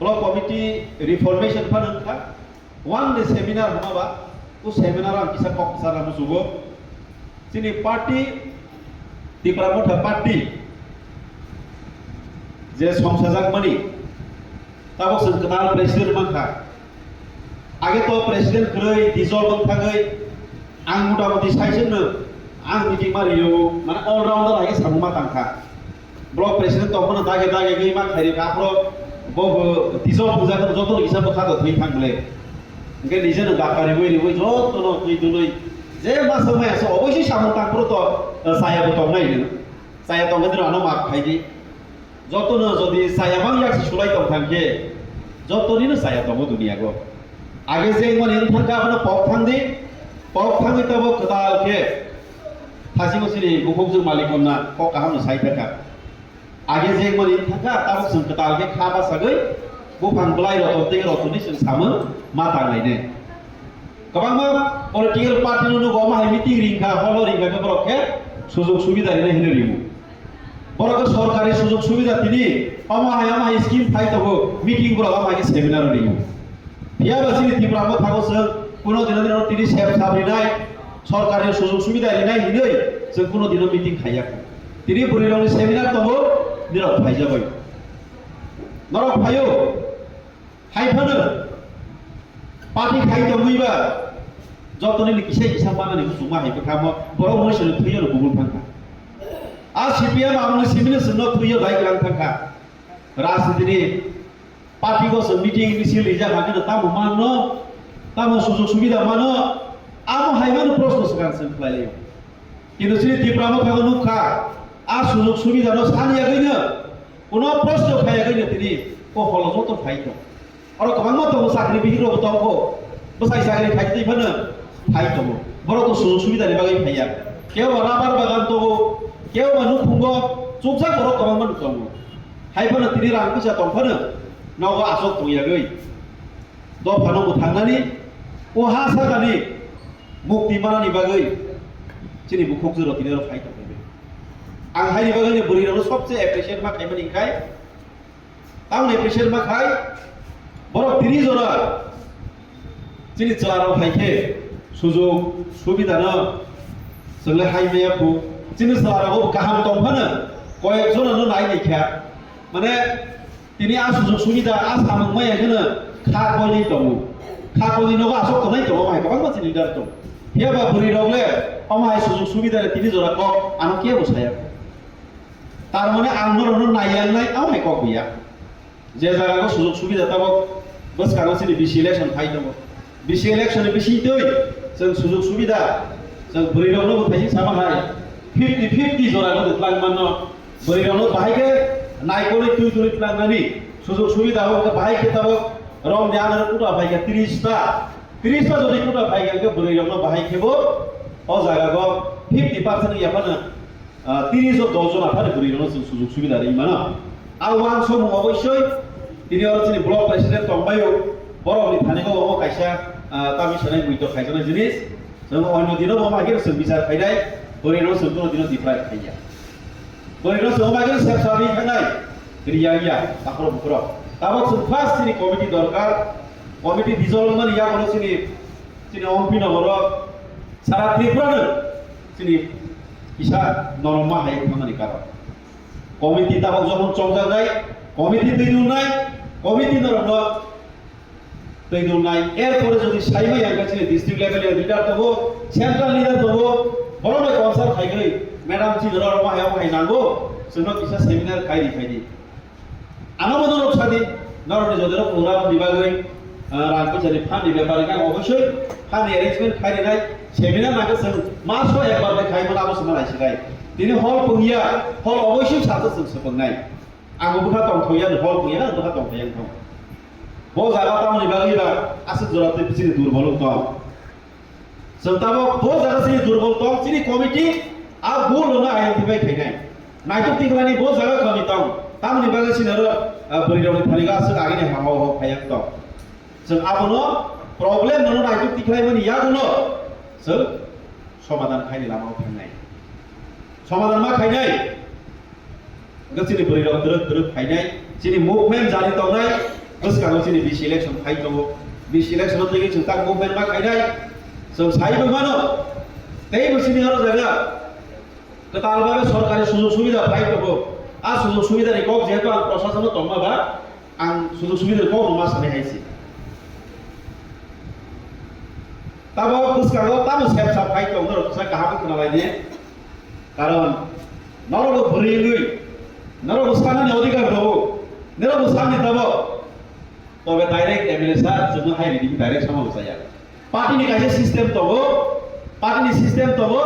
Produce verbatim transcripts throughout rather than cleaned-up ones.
Block committee reformation phano wngkha. One day seminar hwnba, o seminar ang kisa kok sana musugo. Chini party, Tipra Motha party, je songsajakmani, tabok chwng kwtal president mankha. Age to president kwrwi, dissolve wng thagwi, ang motamuti saisokno ang meeting ma rio, mane all rounder hai khe samung ma tangkha. Block president tongmano dage dage gwi ma khairi kha, aphro bo bo dissolve wngjakha, joto ni kisa bwkha to thwi thang bwle. Hingke nije no dakka riwi riwi joto no twi dului je ma samai asa oboisoi samung tang phuru to, eh, saya bo tongnai no. Saya tongkhe dino ano maaf khai di. Joto no jodi saya mang yak si sulai tong thang khe joto ni no saya tongo duniya go. Age je mani wng thang kha abono pok thang di. Pok thangwi tabo kwtal khe thasing sini bukhuk jwng malik onna kok kaham no sai thang kha. Age je mani thangkha, tabuk chwng kwtal khe kha bachagwi buphang bwlai roton tei rotonwi chwng samung ma tanglainai. Kwbangma political party no nugo, omo hai meeting ringkha, holo ringkha khe borok khe sujok subida rinai hinwi ringo. Borok khe sorkari sujok subida tini omo hai omo hai scheme phai tongo, meeting borok omo hai khe seminar ringo. Phiya ba chini Tipra Motha o chwng kuno dino dino tini sep sap rinai, sorkari sujok subida rinai hinwi chwng kuno dino meeting khaiya. Tini bwrwi rokni seminar tongo, nirok phaijagwi. Norok phaio, hai phano party khai tongwi ba jotoni ni kisa kisa manani muchungma hai bwkhamo borok mui soni thwiyo no kubul thangkha. A C P M amoni simino chwngno thwiyo dai kwlang thangkha. Rajniti ni Party o chwng meeting misil rijak hwnkheno tamo manno, tamo sujok subida mano, amo hai mano proshno swkang swng khlai laio. Kintu chini Tipra Motha o nukha, a sujok subida no san yagwino, kuno proshno khai yagwino tini o holo joto phai tong. Oro kwbangma tongo, chakri bihik rok tongo, bwsai chakri khai twi phano phai tongo. Borok to sujok subida ni bagwi phaiya. Kebo rubber bagan tongo, kebo ba nukhungo, chukjak borok kwbangma nuk tongo. Hai phano tini rang puisa tong phano nogo aswk tong yagwi dophano mwthangnani, o ha sakani mukti manani bagwi chini bukhuk jwrok tini oro phai tong phai. Ang haini bagwi ni bwrwi rokno sobse appreciate ma khaimani, hwnkhe tamoni appreciate ma khai borok tini jora Chini chwlarok hai khe sujok subidano chwngno hai maya phu. Chini chwlarok bo kaham tong phano koyek jonano nai ni kha. Mane tini a sujok subida a samung maya kheno kha koinwi tongo. Kha koinwi nogo aswk tongnai tongo, hai kwbangma chini leader tongo. Phiya ba bwrwi rok le omo hai sujok subida le tini jora kok ano kebo saya. Tar mane ang norokno naiyangnai amo hai kok ya. Je jaga o sujok subida tabok bwskango chini B C election phai tongo. B C election ni bising twi chwng sujok subida chwng bwrwi rokno bo thaising sama hai fifty fifty jora no twlang manno. Bwrwi rokno bahai khe naikolwi twi twi tlangnani sujok subida o bahai khe tabok rong de anaro kuta phai khe tris ta. Tris ta jodi kuta phai khe bwrwi rokno bahai khe bo o jaga o fifty percent ya phano Ah, tini jo dos jon aphani bwrwi rokno chwng sujok subida ri mano. A uansukmung oboisoi tini oro chini block president tongbaio, borokni thani obo kaisa, ah, tamni sanai muitok khaijaknai jinis. Chwng oino dino bo ma khe chwng bichar khainai, bwrwi rokno chwng kuno dino deprive khaiya. Bwrwi rokno chwng ma khe sep sabi khainai, riya ya, takhro bukhro. Tabok chwng first chini committee dorkar, committee dissolve wngmani yago chini, chini M P no borok sara Tripura no chini kisa norok ma hai thangmani karon. Committee tabok jokhon chongjaknai, committee twi nungnai, committee norokno twi nungnai. Erpore jodi saimai ang chini district level ni leader tongo, central leader tongo, borok bai consult khaigwi, madam chini norok ma hai hai nango, chwngno kisa seminar khairi khaidi. Ano bo norok sadi, norok ni jodero program ni bagwi, ah, rang puisa ni fund ni bepar wngkha, ang obosoi fund ni arrangement khai rinai, seminar nangkhe chwng maso ekbar de khai mano abo swma lai sikai. Tini hall pungya, hall obosoi sasa chwng swpwngnai. Ang bo bwkha tongthokya, hall pungya, ang bwkha tongthokya wngkha. Bo jaga tamoni bagwi ba aswk jora twi chini durbol wngkha. Chwng tabok bo jaga chini durbol tong, chini committee a bul rokno identify khainai. Naitok tikhlani bo jaga kami tong, tamoni bagwi chini oro, ah, bwrwi rokni thani aswk agini ha hao hao phaiyak tong. Chwng abono problem nono naitok tikhlaimani yagulo chwng somadan khaini lamao thangnai. Somadan ma khainai. Hwnkhe chini bwrwi rok twrwk twrwk phainai, chini movement jari tongnai, Bwskango chini B C election phai tongo. B C election o twi chwng tak movement ma khainai. Chwng sai bo mano. Tei bo chini oro jaga kwtal babe sorkari sujog subida phai tongo. A sujog subida ni kok jehetu ang prosason o tongma ba, ang sujog subida ni kok rwma sanai hai se. Tamo bwskango tamo sep sap phai tong norok kisa kaham khna lai di. Karon norok bo bwrwi wngwi norok bo sanani odhikar tongo. Norok bo sanni tamo. Tobe direct M L A sir chwngno hai ridi direct sama bo chaya. Party ni kaisa system tongo. Party ni system tongo.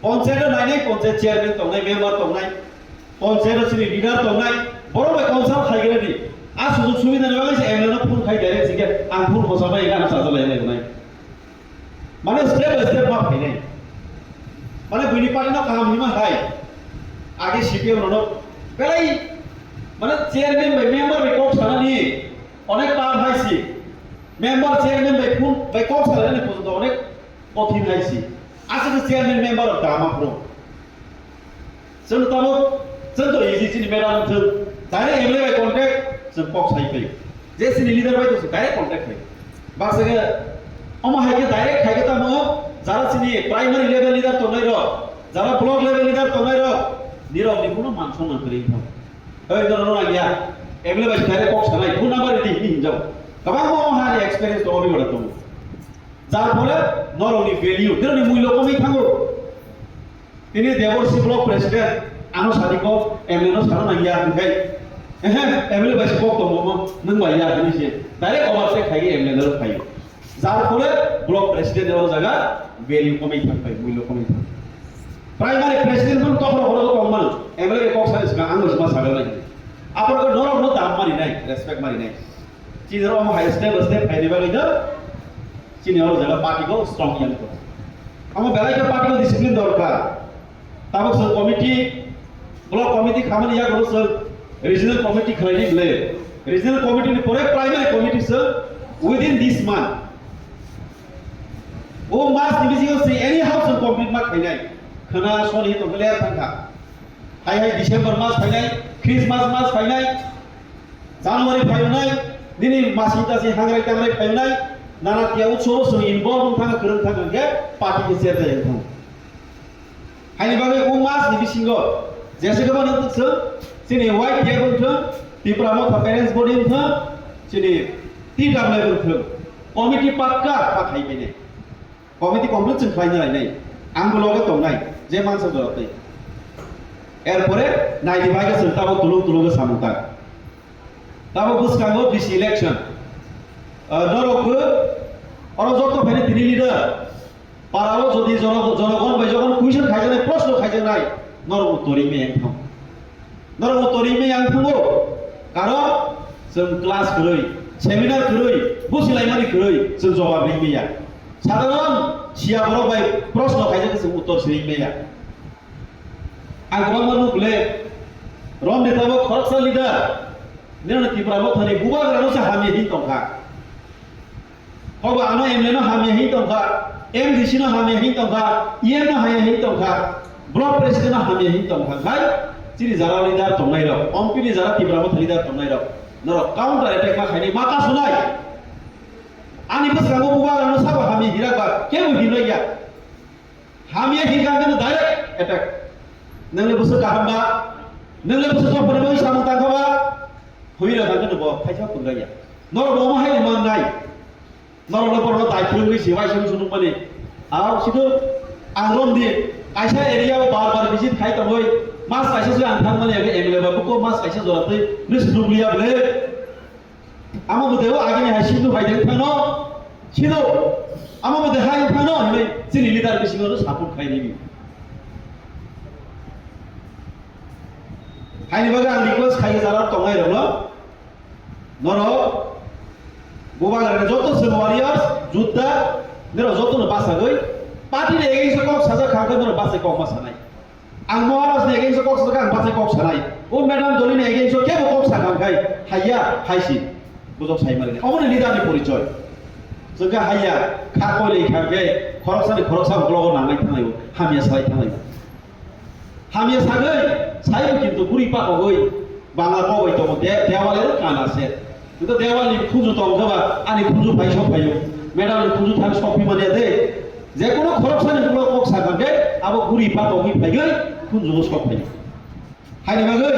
Panchayat o nainai panchayat chairman tongnai, member tongnai, panchayat o chini leader tongnai, borok bai consult khaigwladi. A sujog subida ni bagwi se M L A no phone khai direct sike ang phone hosa bai gana sajak lai nai. Mane step by step ma phainai. Mane buini party no kaham hima hai. Age C P M no belai mane chairman bai member bai kok sanani onek kaham hai si. Member chairman bai phone bai kok sanani porjonto onek kothin hai si. Aswk chairman member of Dama Pro. Chwng tamo, chwng to easy chini madam chwng direct M L A bai contact chwng kok sai pai. Je chini leader bai to direct contact khai. Baksa ke omo hai ke direct khai ke tamo jara chini primary level leader tongnai rok, jara block level leader tongnai rok, nirok ni kuno man somman kwrwi thang. Oi no no ya. M L A bai direct kok sanai phone number di ni hinjao. Kabang mo omo hai experience to obi wala tongo. Jar phole norokni value, norokni mulyo komwi thango. Tini Deborsi block president, ano sadi kok M L A no sana nangya hwnkhe, ehe, M L A bai se kok tongo mo, nwng bai ya hwnwi se direct overtake khai M L A no phaio. Jar phole block president o jaga value komwi thang pai, mulyo komwi thang. Primary president pun tokro horo kok mano, M L A kok sari sika ang bai ma sagal nai. Apor ko norok no dam mani nai, respect mani nai. Chini oro omo hai step by step khaina bagwi no chini oro jaga party ko strong yang ko. Omo belai khe party ko discipline dorkar. Tabuk sir committee, block committee khamani yago sir regional committee khlaini ble. Regional committee ni pore primary committee sir within this month. O mas ni bisingo sir anyhow sir complete ma khainai. Khana soni to clear thangkha. Hai hai December mas phainai, Christmas mas phainai, January phainai, nini masi tasi hangrai tangrai phainai, nana tiya utsobo song involve wng thang, kwrwng thang hwnkhe party khe cherjak wng thang. Haini bagwi o mas ni bisingo jese khe mano wng thang, chini Y T F wng thang, Tipra Motha Parents Body wng thang, chini T W F wng thang, committee pakka pa khai phainai. Committee complete chwng khlaina lainai. Ang bo loge tongnai, je mansa jora twi. Erpore naidi bai khe chwng tabuk tulung tulung khe samung tang. Tabuk bwskango B C election. Ah, norok bo oro joto phaini tini leader. Parao jodi jono-, jonogon bai jogon question khaijaknai, proshno khaijaknai, norok bo tori me yang thang. Norok bo tori me yang thango, karon chwng class kwrwi, seminar kwrwi, busi laimani kwrwi, chwng jobab ri maya. Sadharon siya borok bai proshno khaijak chwng uttor siri maya. Ang kwbangma nuk le, rom de tabo khoroksa leader, nini Tipra Mothani bubagrano se hamya hin tongkha. Kobo ano M L A no hamya hin tongkha, M D C no hamya hin tongkha, E M no hamya hin tongkha, block president no hamya hin tongkha, khai chini jara leader tongnai rok, M P ni jara Tipra Motha leader tongnai rok, norok counter attack ma khaini ma kasunai. Ani bwskango bubagrano sabo hamya hirak ba, kebo hinoi ya. Hamya hinkha khe direct attack. Nangni bwswk kaham ba, nangni bwswk job poribo samung tangkha ba, huira kha khe bo thaisa punjak ya. Norok bo omo hai mangnai. Norok no borok no dai phwrwngwi se waisa wngwi sunukmani. Ang sido ang romdi kaisa area o bar bar visit khai tongwi mas kaisa se ang thangmani age M L A ba buko mas kaisa jora twi nwi sunukliya ble. Amo bo deo agini hai sido hai deng thangno. Sido amo bo de hai thangno hinwi chini leader bisingo no support khai nini. Haini bagwi ang request khai jara tongnai rokno. Norok bubagrani joto chwng warriors, jutta, norok jotono bachagwi party ni against o kok sajak kha khe norok bachai kok ma sanai. Ang Maharaj ni against o kok sajak kha, ang bachai kok sanai. O Madam Dolly ni against o kebo kok sakha khai haiya, haisi. Bujok sai mani. Omo ni leader ni porichoy. Chwng khe haiya, kha koilei kha khe khoroksa ni khoroksa uklogo nanglai thanglai o, hamya salai thanglai o. Hamya sagwi, saibo kintu buri pakogwi. Bangla kok bai tongo, de-, dewal ero kana se. Hwnkhe dewal ni khunju tong khe ba, ani khunju phai sok phaio. Medal ni khunju thang sok phi manya de. Je kono khoroksani ulo kok sa kha khe, abo guri pa tongwi phaiwi khunju o sok phaio. Haini bagwi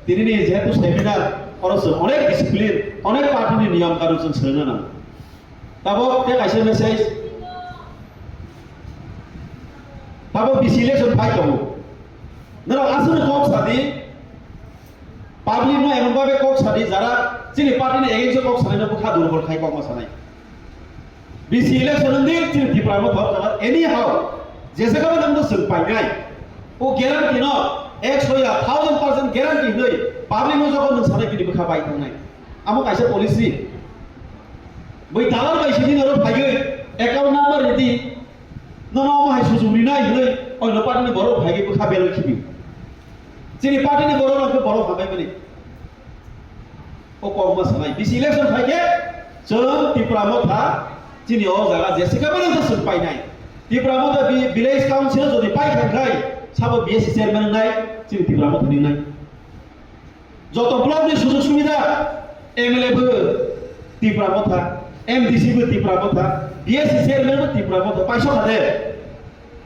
tini ni jehetu seminar, oro chwng onek discipline, onek party ni niyom kanun chwng swrwngna nango. Tabok tei kaisa message, tabok B C election phai tongo. Norok aswkno kok sadi, public no emon babe kok sadi, jara chini party ni against o kok sanai no bwkha durbol khai kok ma sanai. B C election wngdi chini Tipra Motha anyhow, jesa kabo nang no chwng painai. O guarantee no, ekso ya, thousand percent guarantee hinwi public no jokhon nwng sanai bini bwkha bai tongnai. Amo kaisa policy. Bui dalar bai sidi noro phaiwi account number ridi. Nono omo hai sujung rinai hinwi oino party ni borok phaiwi bwkha belai khibi. Chini party ni borok rok khe borok hambai mani. O kok ma sanai. B C election phai khe chwng Tipra Motha chini o jaga jesa kabo nang chwng painai. Tipra Motha bi-, village council jodi pai khan khai sabo B S C chairman nai chini Tipra Motha ni nai. Joto block ni sujog subida, M L A bo Tipra Motha, M D C bo Tipra Motha, B S C chairman bo Tipra Motha, paisa khade.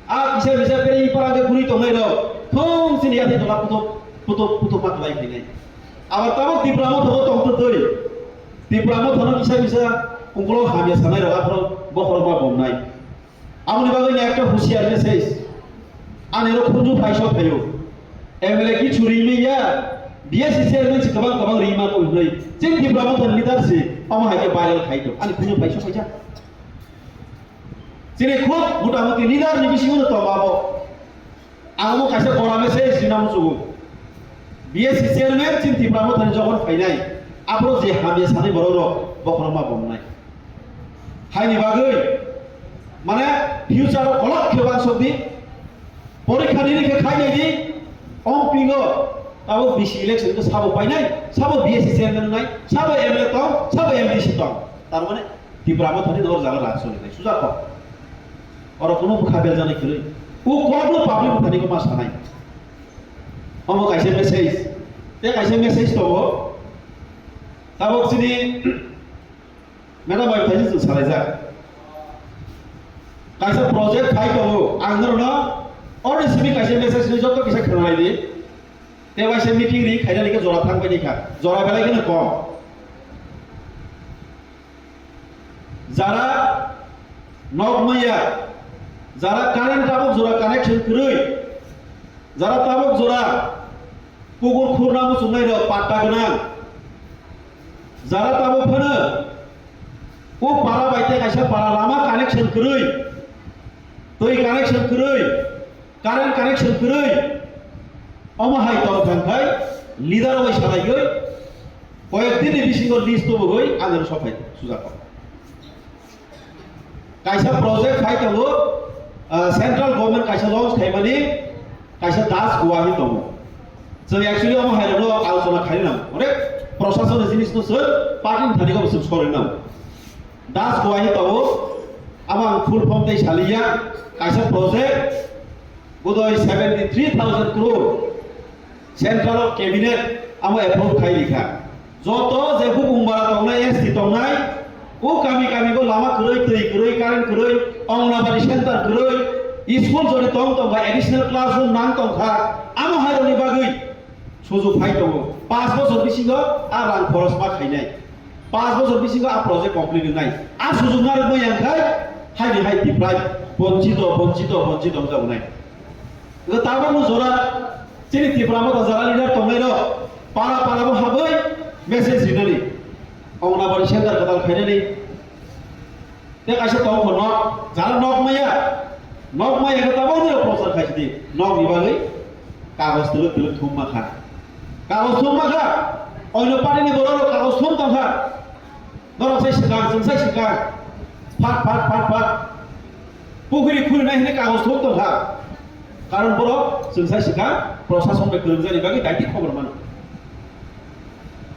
A kisa misa beri para ge guri tongnai rok, thong sini yathai tola puto, puto, puto ma kalai phinai. Abo tabok Tipra Motha bo tong twi. Tipra Motha no kisa misa ungkolo hamya sanai rok, aphro bokhorok ma bomnai. Aboni bagwi ni ekta husiar message. Ani ro khunju phai sok phaio. M L A ki churi mi ya. B S C chairman si kabang kabang rima ko hnoi. Chini Tipra Motha ni leader si. Omo hai ke viral khai to. Ani khunju phai sok phaija. Chini khub mota moti leader ni bisingo no tongo abo. Ang omo kaisa kora message rina muchugo. B S C chairman chini Tipra Motha ni jokhon phainai. Aphro je hamya sanai borok rok bokhorok ma bomnai. Haini bagwi, mane, future o kolok khe uansuk di, porikha nini khe khai nai di, ompingo, tabuk B C election khe sabo painai, sabo B S C chairman nai, sabo M L A tong, sabo M D C tong. Tar mane, Tipra Motha ni nor jaga rang soni nai, suja kok. Oro kuno bwkha bel janai kwrwi. U kok no public motha ni ma sanai. Omo kaisa message. Te kaisa message tongo. Tabuk chini Madam, bai phaisa chwng salaijak. Kaisa project phai tongo, ang norokno oroni simi kaisa message hinwi joto kisa khwnalai di. Tei waisa meeting ri khaina rikhe jora thang bai kha, jora belai kheno kom. Jara nok maya, jara current tabuk jora connection kwrwi, jara tabuk jora pukur khurna muchungnai rok patta gwnang, jara tabuk phano o para bai tei kaisa para lama connection kwrwi, twi connection kwrwi, current connection kwrwi, omo hai tong thang khai leader bai salaiwi koyek din ni bisingo list tubugwi ang aro sophai sujakha. Kaisa project phai tongo, ah, central government kaisa launch khaimani kaisa Das Goa hin tongo. Chwng actually omo hai rokno alochona khaina nango. Onek proshason ni jinis no chwng party ni thani ko chwng sorwi nango. Das Goa hin tongo, abo ang full form tei saliya, kaisa project bodoi seventy three thousand crore. Central o cabinet amo approve khai rikha. Joto je bubung bara tongnai, S T tongnai, o kami kami bo lama kwrwi, twi kwrwi, current kwrwi, Anganwadi center kwrwi, school jodi tong tongkha, additional classroom nang tongkha, amo hairokni bagwi sujuk phai tongo. Panch bochor bisingo a rang khoros ma khainai. Panch bochor bisingo a project complete wngnai. A sujuk narwkma yang khai, haini hai Tiprai, bonchito, bonchito, bonchito wngjago nai. Hwnkhe tabukno jora chini Tipra Motha jara leader tongnairok para para bo habwi message rinani, Anganwadi center kwtal khainani, tei kaisa tongo kho nok, jara nok maya, nok maya khe tabukno prochar khaisidi, nokni bagwi kagoj twlwk twlwk thumma kha, kagoj thumma kha, oino party ni borok rok kagoj thum tongkha. Norok sai swkang, chwng sai swkang. Phat, phat, phat, phat. Pukhri khuri nai hwnwi kagoj thum tongkha. Karon borok chwng sai swkang, proshason bai kwrwngjani bagwi daiti khobor mano.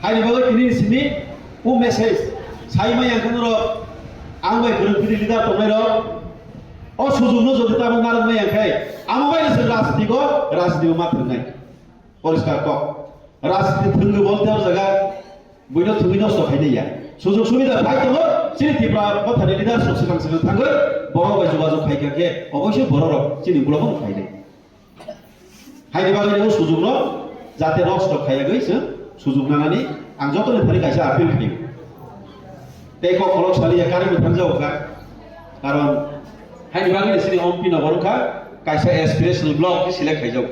Haini bagwi tini simi o message sai maya khe norok ang bai kwrwng phiri leader tongnai rok. O sujukno jodi tabuk narwk maya khe amo bai no chwng rajniti go, rajniti bo ma thwngnai. Poriskar kok. Rajniti thwngwi bolte o jaga buino thwngwi nosto khainai ya. Sujog subida phai tongo, chini Tripura Mothani leaders rok swkang swkang thangwi borok bai jogajog khai kha khe oboisoi borok rok chini ukulok bono khainai. Haini bagwi o sujog no jate nosto khaiya gwi se sujog nanani ang joto ni thani kaisa appeal khaio. Tei kok kolok saliya kari bo thangjago kha. Karon haini bagwi chini M P no borok kha kaisa aspirational block ni select khaijak.